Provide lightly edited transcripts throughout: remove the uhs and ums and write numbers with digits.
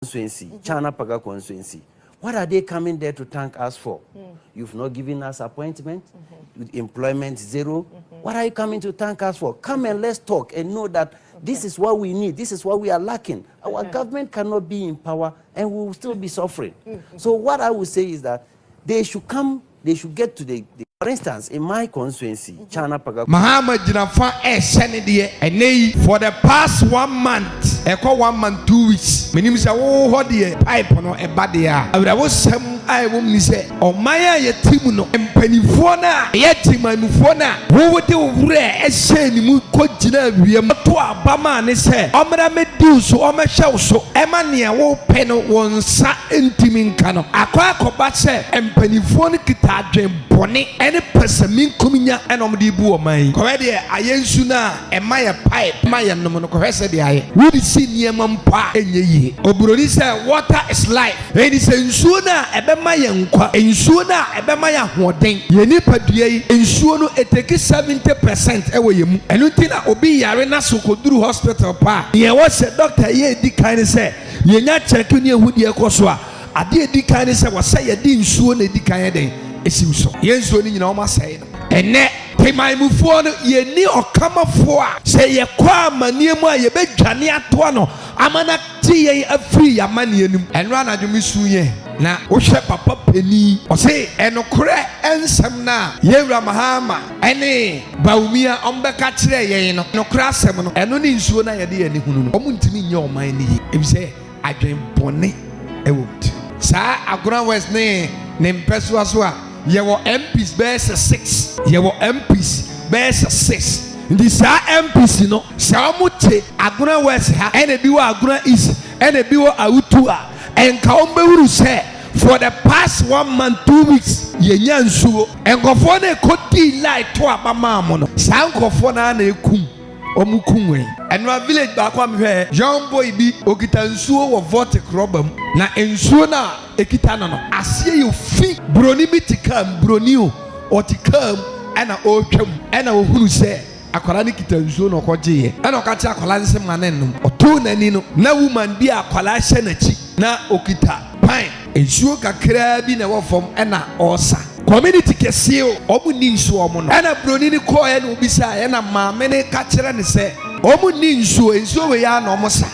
Constituency, Chaana Paga constituency, what are they coming there to thank us for? You've not given us appointment, with employment zero. What are you coming to thank us for? Come and let's talk and know that this is what we need. This is what we are lacking. Our government cannot be in power and we will still be suffering. So what I would say is that they should come, they should get to the, for instance, in my constituency, Chaana Paga Mahama gyina fa ɛhyɛ ne deɛ. Ɛnɛ yi, for the past one month, ɛkɔ one month 2 weeks, menim sɛ wowɔ hɔ deɛ, pipe no ɛba deɛ a, awerɛwosɛm a ɛwɔ mu ni sɛ ɔman a yɛte mu no, mpanimfoɔ no a ɛyɛ temanmufoɔ no a wowode wo werɛ ɛhyɛ ne mu kɔgyina awia to aba maa ne sɛ ɔmmra mɛdi wo so, ɔmɛhyɛ wo so, ɛma nea wopɛ no wo nsa ntimi nka no, akɔ akɔba sɛ mpanimfoɔ no kita adwen bɔne ɛne pɛsɛmenkominya ɛna ɔmde bu ɔman yi. Kɔhwɛ deɛ ayɛ nsu no a ɛma yɛ pipe ma yɛ nom no. Kɔhwɛ sɛ deɛ ayɛ wode si nneɛma mpo a ɛnyɛ yie. Oburoni sɛ water is life. Ɛni sɛ nsuo no a ɛbɛma yɛ nkwa, nsuo no a ɛbɛma yɛ ahoɔden, yɛ nipadua yi, nsuo no ɛtake 70% ɛwɔ yɛn mu. Ɛno nti na obi yare na so kɔduru hospital pa a, deɛ ɛwɔ sɛ doctor yɛ edi kan ne sɛ yɛnya check ne ehu deɛ ɛkɔ so a, adeɛ edi kan ne sɛ wɔsɛ yɛde nsuo na edi kan yɛ den esi so. Yɛn nsuo no nyinaa wɔn asɛe no. Ɛnɛ temanmufoɔ no, yɛni ɔkamafoɔ a sɛ yɛkɔ amanneɛ mu a yɛbɛdwane atoa no ama no te yɛn afiri yɛn amanneɛ no mu. Ɛno anadwo mi su yɛn na wohwɛ papa panin, ɔse ɛnokorɛ nsɛm no a yɛwura Mahama ɛne Bawumia ɔmbɛka kyerɛ yɛn no, nokorɛ asɛm no, ɛno ne nsuo no a yɛde yɛn hunu no, ɔmo ntumi nyɛ ɔman no yie efisɛ adwen bɔne ɛwɔ mu. Ti saa Agona West ne ne mpɛsoa so a yɛwɔ MPs bɛyɛ sɛ six, yɛwɔ MPs bɛyɛ sɛ six. Nti saa MPs no, sɛ wɔn te Agona West ha, ɛna ebi wɔ Agona East, ɛna ebi wɔ Awutu a, ɛnka wɔn bɛwuru sɛ for the past one month 2 weeks yɛnya nsuo. Nkɔfoɔ no ekɔ line to aba maa mo no, saa nkɔfoɔ no ara na ekum wɔn kum wɛn. Ɛnua village baako a mehwɛ, young boy bi okita nsuo wɔ vortic rɔba mu, na nsuo no a ekita no aseɛ yɛ fi. Buroni bi te kaa mu, buroni o, ɔte kaa mu ɛna ɔretwa mu, ɛna ohunu sɛ akwadaa no kita nsuo na ɔkɔgye yɛ, ɛna ɔka kyerɛ akwadaa no sɛ ma ne nom. Ɔtoo n'ani no na woman bi a akwadaa hyɛ n'akyi na okita pan nsuo kakraa bi na ɛwɔ fam ɛna ɔresa. Community kɛseɛ o, ɔmo ni nsuo ɔmo no. Ɛna buroni no kɔɔ ɛna obisa, ɛna maame no ka kyerɛ ne sɛ ɔmo ni nsuo, nsuo wei ya na ɔmo sa.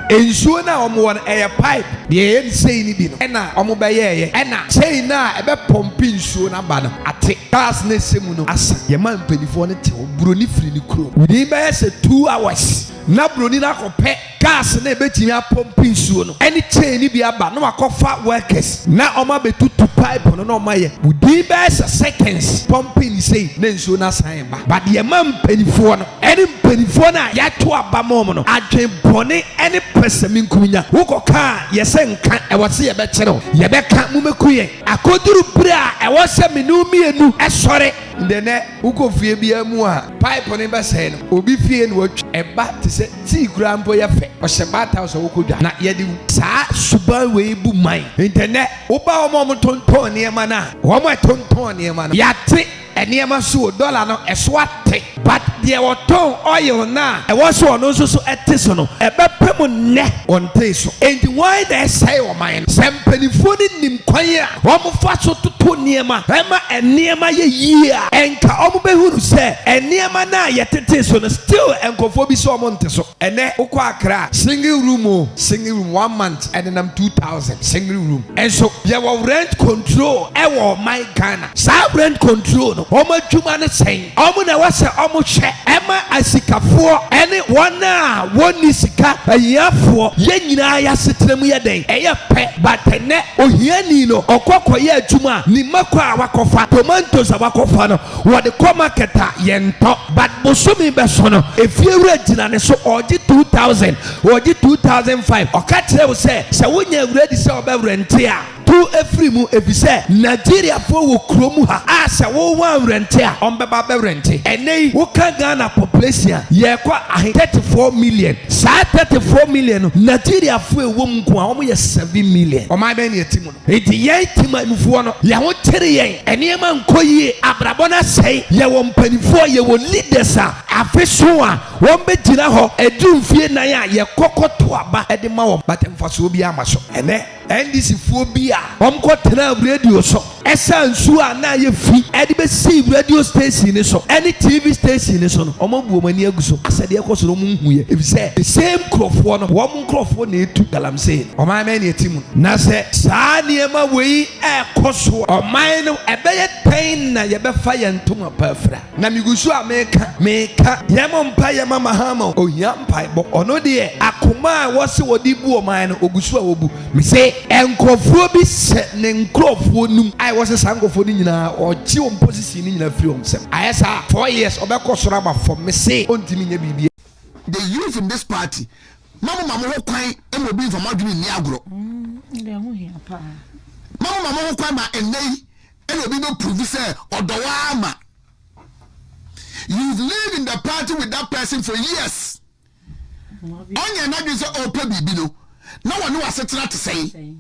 Nsuo no a ɔmo wɔ no ɛyɛ pipe deɛ ɛyɛ ne sei no bi no ɛna ɔmo bɛyɛɛyɛ, ɛna sei no a ɛbɛ pump nsuo no aba no ate gas no ɛsɛ mu no asa. Yɛma mpanimfoɔ no te hɔ, buroni firi ne kurom within bɛyɛ sɛ 2 hours na buroni no akɔpɛ gas na ebɛtumi apump nsuo no ɛne chain no bi aba na wakɔfa workers na ɔmo abɛtutu pipe no na ɔmo ayɛ within bɛyɛ sɛ seconds pumping sei na nsuo no asan ba. But yɛma mpanimfoɔ no ɛne mpanimfoɔ no a yɛato aba ma ɔmo no, adwen bɔne ɛne pɛsɛmenkominya. Wokɔ kaa yɛsɛ nka ɛwɔ sɛ yɛbɛkyerɛw, yɛbɛka mumɛku yɛn akoduru bere a ɛwɔ sɛ mene wo mmienu ɛsɔre. Ndɛnɛ wokɔ fie biara mu a, pipe no bɛsɛe no, obi fie na watwa ɛba te sɛ tii koraa mpo yɛ fɛ, ɔhyɛ bath house a wokɔ dwa na yɛde saa suban wei bu man. Ntɛnɛ woba wɔn a wɔtontɔn nneɛma no a, wɔn a tontɔn nneɛma no, yɛate nneɛma so o, dɔla no ɛso ate, but deɛ wɔtɔn oil na ɛwɔ so ɔno nso so ɛte so no, ɛbɛpɛ mu nnɛ ɔnte so. Enti wɔn na ɛsɛe ɔman no sɛ mpanimfoɔ no nim kwan a wɔn fa so toto nneɛma ɛma nneɛma yɛ yie a, ɛnka wɔn bɛhuru sɛ nneɛma no a yɛtete so no, still nkurɔfoɔ bi sɛ wɔn nte so. Ɛnɛ wokɔ Akra, single room o, single room one month ɛnenam 2,000, single room. Ɛnso yɛwɔ rent control ɛwɔ ɔman Ghana. Saa rent control no, wɔn adwuma no sɛn? Wɔn na ɛwɔ sɛ wɔn hwɛ ɛma asikafoɔ ɛne wɔn a wɔnni sika, ahiafoɔ, yɛn nyinaa yɛasetena mu yɛ dɛn ɛyɛ pɛ. But ɛnɛ ohiani no ɔkɔ kɔyɛ adwuma a, ne mako a wakɔfa, tomatoes a wakɔfa no, wɔde kɔ market a yɛntɔ, but bosome bɛso no, efie wura gyina ne so, ɔgye 2,000, ɔgye 2,500. Ɔka kyerɛ wo sɛ wonya awura di sɛ ɔbɛ rent a. Tu firi mu efisɛ Nigeriafoɔ wɔ kuro mu ha a sɛ wo woanrɛnte a wɔbɛba abɛrɛnte. Ɛnnɛ yi woka Ghana population a yɛrekɔ ahe? 34 million. Saa 34 million no Nigeriafoɔ a ɛwɔ mu nko ara wɔyɛ 7 million. Ɔman bɛn na yɛte mu no? Enti yɛn Temanmufoɔ no yɛn ho kyere yɛn, nneɛma nkɔ yie, abrabɔ no asɛe, yɛwɔ mpanimfoɔ, yɛwɔ leaders a afe so a wɔbɛgyina hɔ aduru mfie nan a yɛkɔ kɔto aba de ma wɔn but mfasoɔ biara mma so. Ɛnnɛ. NDC foɔ bi a wɔn kɔ tenaa radio so ɛsaa nsuo a na ayɛ fi ɛde bɛsii radio station no so ɛne TV station no so no wɔn abu wɔn ani agu so asɛ deɛ ɛkɔ so no wɔn nhuiɛ efisɛ the same nkorɔfoɔ no wɔn nkorɔfoɔ na ɛtu galamsey no. Ɔman bɛn na yɛte mu no? Na sɛ saa nneɛma wei ɛrekɔ so a ɔman no ɛbɛyɛ dɛn na yɛbɛfa yɛn ntoma pa afira? Na megu so a meka, meka, yɛmmɔ mpaeɛ ma Mahama o, ɔhia mpaebɔ. Ɔno deɛ akoma a ɛwɔ sɛ ɔde bu ɔman no, ɔgu so a ɔbu. Mese nkurɔfoɔ bi hyɛ ne nkurɔfoɔ no mu a ɛwɔ sɛ saa nkurɔfoɔ no nyinaa ɔgye wɔn position no nyinaa firi wɔn nsam. Ayɛ saa 4 years ɔbɛkɔ soro aba fam. Mese ɔntumi nyɛ biribiara. The youth in this party, ma mo ma mo ho kwan ma obi nfa mo adwene nni agorɔ. Ma mo ma mo ho kwan ma ɛnnɛ yi ɛna obi bɛ prove sɛ ɔdɔ wo ara ma. You've lived in the party with that person for years. Ɔnyɛ n'adwene sɛ ɔrepɛ biribi no, na wɔne w'asetena te sɛn?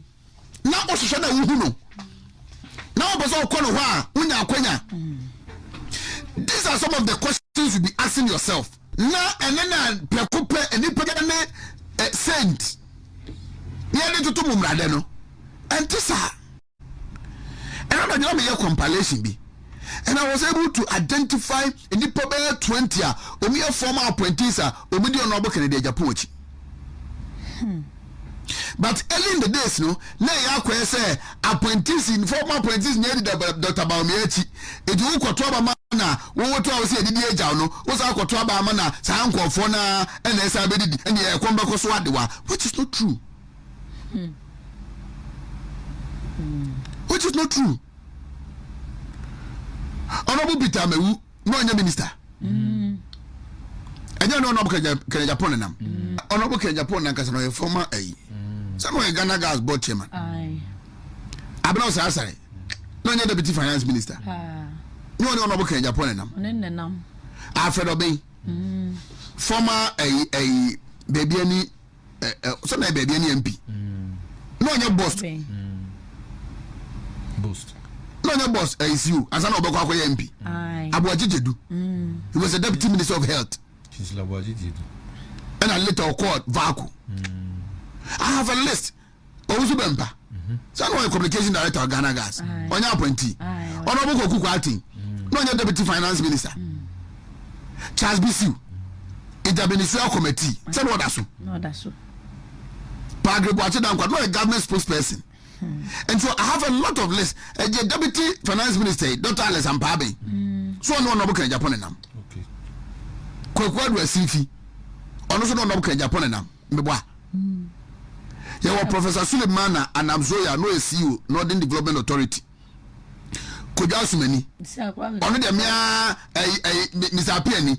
Na wohwehwɛ na wohu no. Na wopɛ sɛ ɔkɔ no hɔ a, wonya akwanya. These are some of the questions you be asking yourself. Na ɛne na prɛko pɛ nnipa ne eh, saint ne yɛde toto mu mmuradɛ no, ɛnte saa. Ɛna na gyina meyɛ compilation bi and I was able to identify nnipa bɛyɛ 20 a wɔn yɛ former appointees a wɔn di Honourable Kennedy Agyapong akyi. But early in the days no, na ɛyɛ akɔyɛ sɛ appointees, former appointees na ɛdi Dr. Bawumia akyi. Eti wokɔto aba ma na wowoto a wɔsɛ yɛdidi agyaw no, wosan akɔto aba ama na saa nkurɔfoɔ no ara ɛna ɛsan bɛdidi ɛne ɛkɔm bɛkɔ so adewa, which is not true. Which is not true. Honorable Peter Amewu na ɔnyɛ minister. Ɛnyɛ no Honorable Kennedy Agyapong nenam. Honorable Kennedy Agyapong nankasa na ɔyɛ former ayi. Sɛ na ɔyɛ Ghana Gas board chairman. Abena Osei Asare na ɔnyɛ deputy finance minister. Na ɔne Honorable Kennedy Agyapong nenam. Alfred Obeng former ayi ayi baabi ani sɛ na baabi ne mp na ɔnyɛ boss na ɔnyɛ boss ɛyi si o ansa na ɔbɛkɔ akɔyɛ mp Aboagye Gyedu, he was a deputy minister of health ɛna later ɔkɔɔ VALCO. I have a list. Owusu Bɛmpa sɛ na ɔyɛ communication director of Ghana Gas, ɔnyɛ appointee. Honourable Kwaku Kwarteng na ɔnyɛ deputy finance minister. Charles Bisiu, interministerial committee sɛ na ɔda so. Paa Grey Boakye Dankwa na ɔyɛ government spokesperson. And so I have a lot of lists. Ɛgye deputy finance minister yi, Dr. Alex Ampaabeng, so ɔno Honourable Kennedy Agyapong nenam. Kwaku Adu Asinfi, ɔno nso na Honourable Kennedy Agyapong nenam. Meboa. Yɛwɔ Professor Sulemana Anamzoya na ɔyɛ CEO Northern Development Authority. Kojo Asumani, ɔno deɛ mea ɛyi ɛyi Mr. Apiani,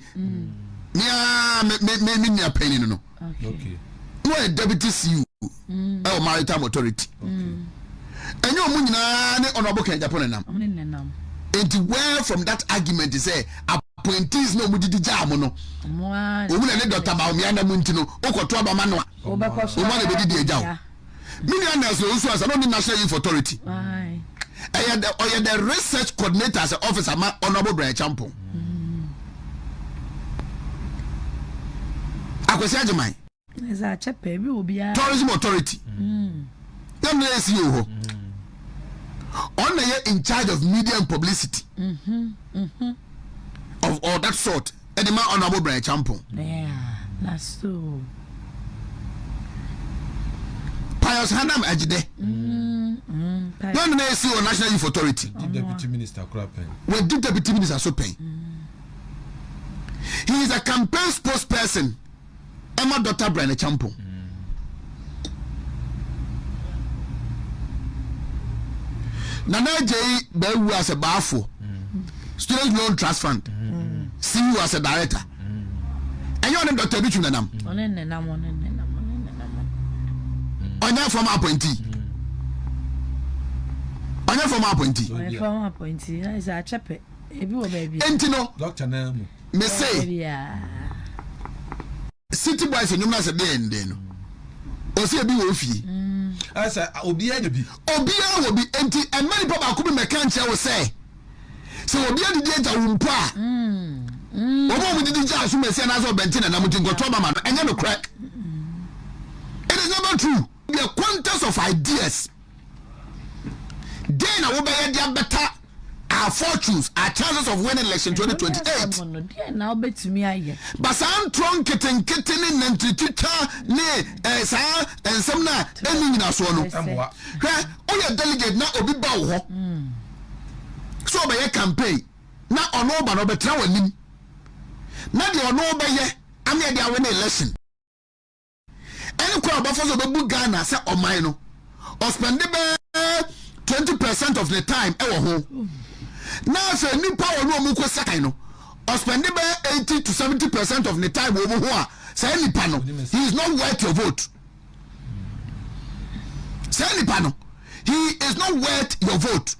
mea me me me me nua panyin no no. Na ɔyɛ deputy CEO ɛwɔ Maritime Authority. Ɛnyɛ ɔmo nyinaa ne Honourable Ken Agyapong nenam. Nti where from that argument sɛ appointees na ɔmo didi gyaa mo no, ɔmo na ne Dr. Bawumia nam nti no wokɔto aba ma no a, ɔmo na ebedidi agya wo. Me nua Nelson Owusu Ansa na ɔne National Youth Authority. Ɛyɛ the ɔyɛ the research coordinator as officer ma Honourable Bryan Acheampong. Akwasi Agyeman. Tourism Authority. Na na yɛ CEO hɔ. Ɔno na yɛ in charge of media and publicity. Of all that sort. Ɛde ma Honourable Bryan Acheampong. Yeah, that's so. Pius Hanam Ajide. Na na yɛ CEO National Youth Authority. Deputy minister kura pɛn. Wɔdi deputy minister so pɛn. He is a campaign spokesperson. Ɛma Dr. Bryan Acheampong. Nana Agyei Baawu as a baafo. Student Loan Trust Fund. CEO as a director. Ɛnyɛ ɔne Dr. Bichu nenam. Ɔne nenam, ɔne nenam, ɔne nenam. Ɔnyɛ former appointee. Ɔnyɛ former appointee. Ɔyɛ former appointee. Na sɛ akyɛ pɛ. Ebi wɔ baabi. Enti no. Doctor na mu. Me se. City boys nnwom na sɛ deɛ ndɛn no. Ɔsɛ ebi wɔ ofie. Ɛsɛ obiara nya bi. Obiara wɔ bi. Enti ɛmma nipa baako bi mɛka nkyerɛ wo sɛ sɛ obi adidi agya wo mpo a. Wɔn a wɔdidi gya aso mɛsi anaasɛ ɔbɛnte na nam nti nkɔtɔ aba ma no ɛnyɛ nokorɛ. It is never true. The contest of ideas. Dɛn na wobɛyɛ de abɛta our fortunes, our chances of winning election 2028? Ba saa ntorɔ nketenkete ne nantiritwitwa ne eh, saa nsɛm no a ɛnni nyinasoɔ no. Hwɛ, woyɛ delegate na obi ba wo hɔ sɛ ɔbɛyɛ campaign na ɔno ba no ɔbɛtena w'anim na deɛ ɔno bɛyɛ ama yɛde awene election. Ɛne kwan a ɔbɛfa so ɔbɛbu Ghana sɛ ɔman no, ɔspɛnde bɛyɛ 20% of ne time ɛwɔ ho. Na afei nipa a ɔne ɔmo kɔ sakan no, ɔspɛnde bɛyɛ 80 to 70% of ne time wɔ ɔmo ho a, saa nipa no, he is not worth your vote. Saa nipa no, he is not worth your vote.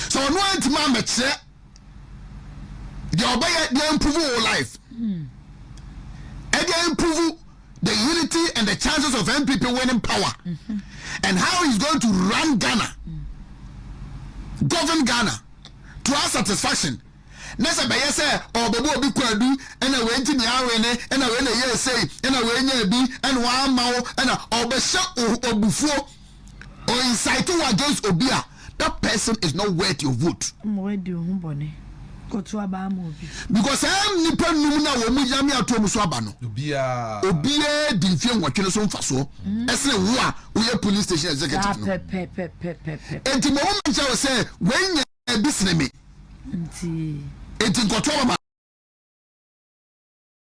So ɔno antumi amɛkyerɛ deɛ ɔbɛyɛ deɛ improve wo life ɛdeɛ improve the unity and the chances of NPP winning power mm -hmm. and how he's going to run Ghana govern Ghana to our satisfaction na sɛ bɛyɛ sɛ ɔbɛbɔ obi kwadu ɛna wei nti nea awe ne ɛna wei na ɛyɛ esei ɛna wei nya bi ɛna wama wo ɛna ɔbɛhyɛ obufuo or incite wo against obi a, that person is not worth your vote. Ama wadi wo ho bɔne. Kɔto aba ama obi. Because saa nnipa num no a wɔn mu yame ato wɔn so aba no, Obiara. obiara di mfie nwɔtwe no so mfasoɔ ɛsene wo a woyɛ polling station Saa executive no. pɛpɛpɛpɛpɛ. Enti ma wɔn nkyerɛ wo sɛ wei nya bi sene me, Nti. enti nkɔto aba ma.